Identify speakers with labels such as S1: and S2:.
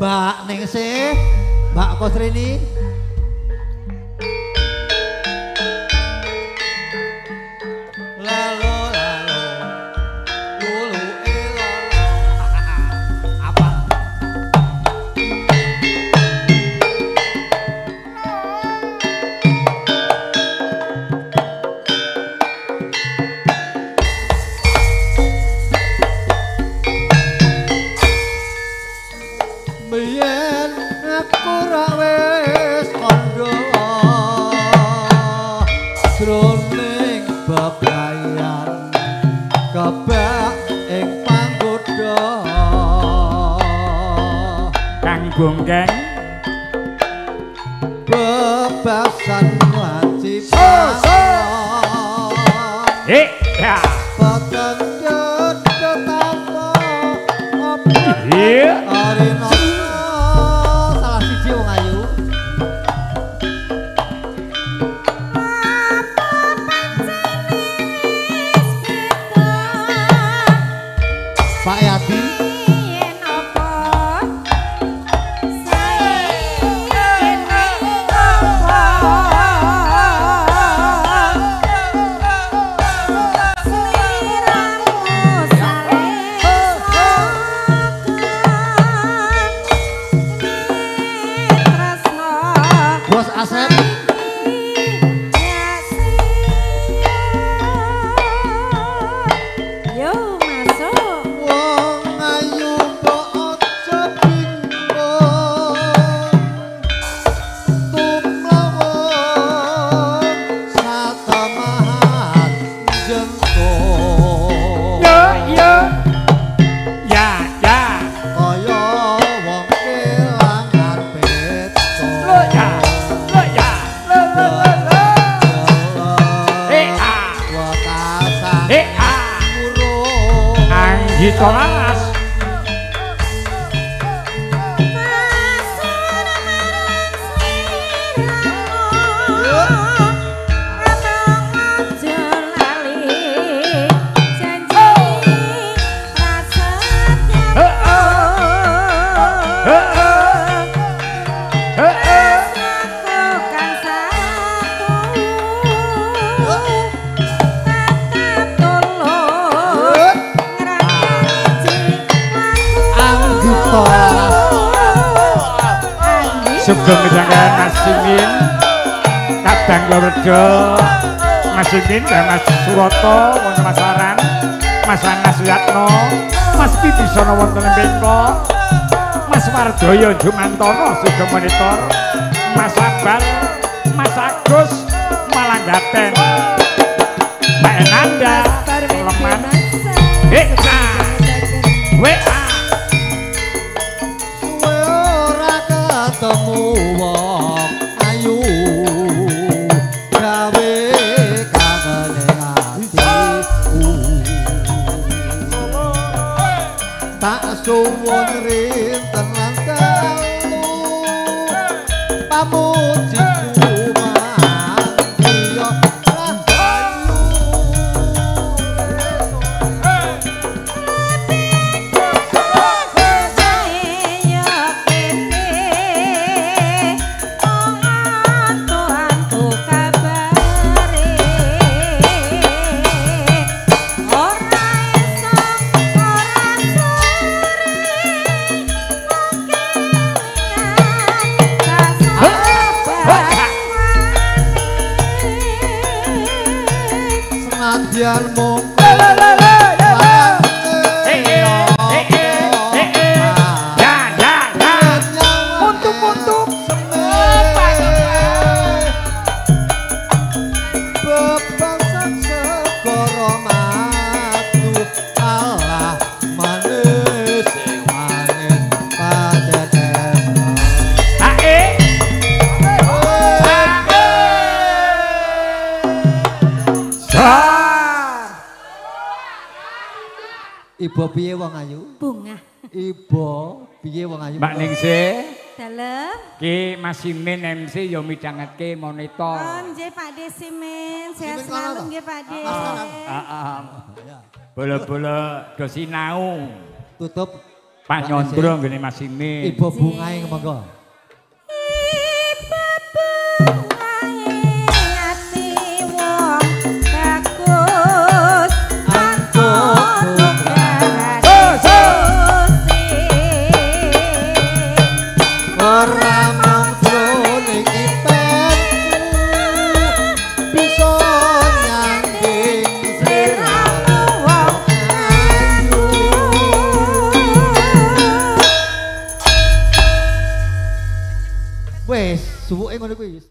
S1: Mbak Ningsih, Mbak Kosrini. Lalo lalo lulu elolo. Apa? Biyen aku ra wis kandha jroning bebrayan kebak ing panggoda
S2: Kang Bongkeng
S1: bebasan laci
S2: eh ya
S1: peteng tanpa apa
S2: iya
S1: arena salah siji wong ayu. Pak Yadi Bos Asep
S3: Yo masuk.
S1: Wong ayu mbok aja bingung tumlawung satemahan jengkung
S2: yo yo ya ya
S1: kaya wong kelangan peto
S2: lo ya lo ya lo lo lo lo eh ah
S1: wekasan
S2: eh ah
S1: urung
S2: Anggito Laras
S1: Anggito Laras
S2: Sugeng midhangan Mas Simin Kadang Lorjo Mas Simin dan Mas Suroto wonten Masaran Mas Anas Suyatno Mas Pibisono wonten Bengko Mas Wardoyo Jumantono sugeng monitor Mas Akbar Mas Agus Malanggaten Mbak Enanda Leman WA WA
S1: suwe ora ketemu wong ayu gawe kangene atiku tak suwun rinten lan telu pamujiku mangya rahayu. Senadyan mung
S2: ya ya ya
S1: untuk bebasan segara madu Allah manis sing manis pancen
S2: ae
S1: Ibu piye wong ayu?
S3: Bunga.
S1: Ibu piye wong ayu?
S2: Mbak Ningsih
S3: Dalem.
S2: Ki Mas Simin MC ya midhangetke monitor.
S3: Oh nggih Pak De Simin, sehat selalu nggih Pak De.
S2: Heeh. Bola-bola do sinau.
S1: Tutup
S2: Pak Nyondro nggene Mas Simin.
S1: Ibu bungae monggo.
S3: Ibu bungae ati wong bagus antuk nugrahan Gusti.
S1: Ora mung jroning ipetku bisa nyanding
S3: Sliramu wong ayu.
S1: Wes, suwuke ngono kuwi.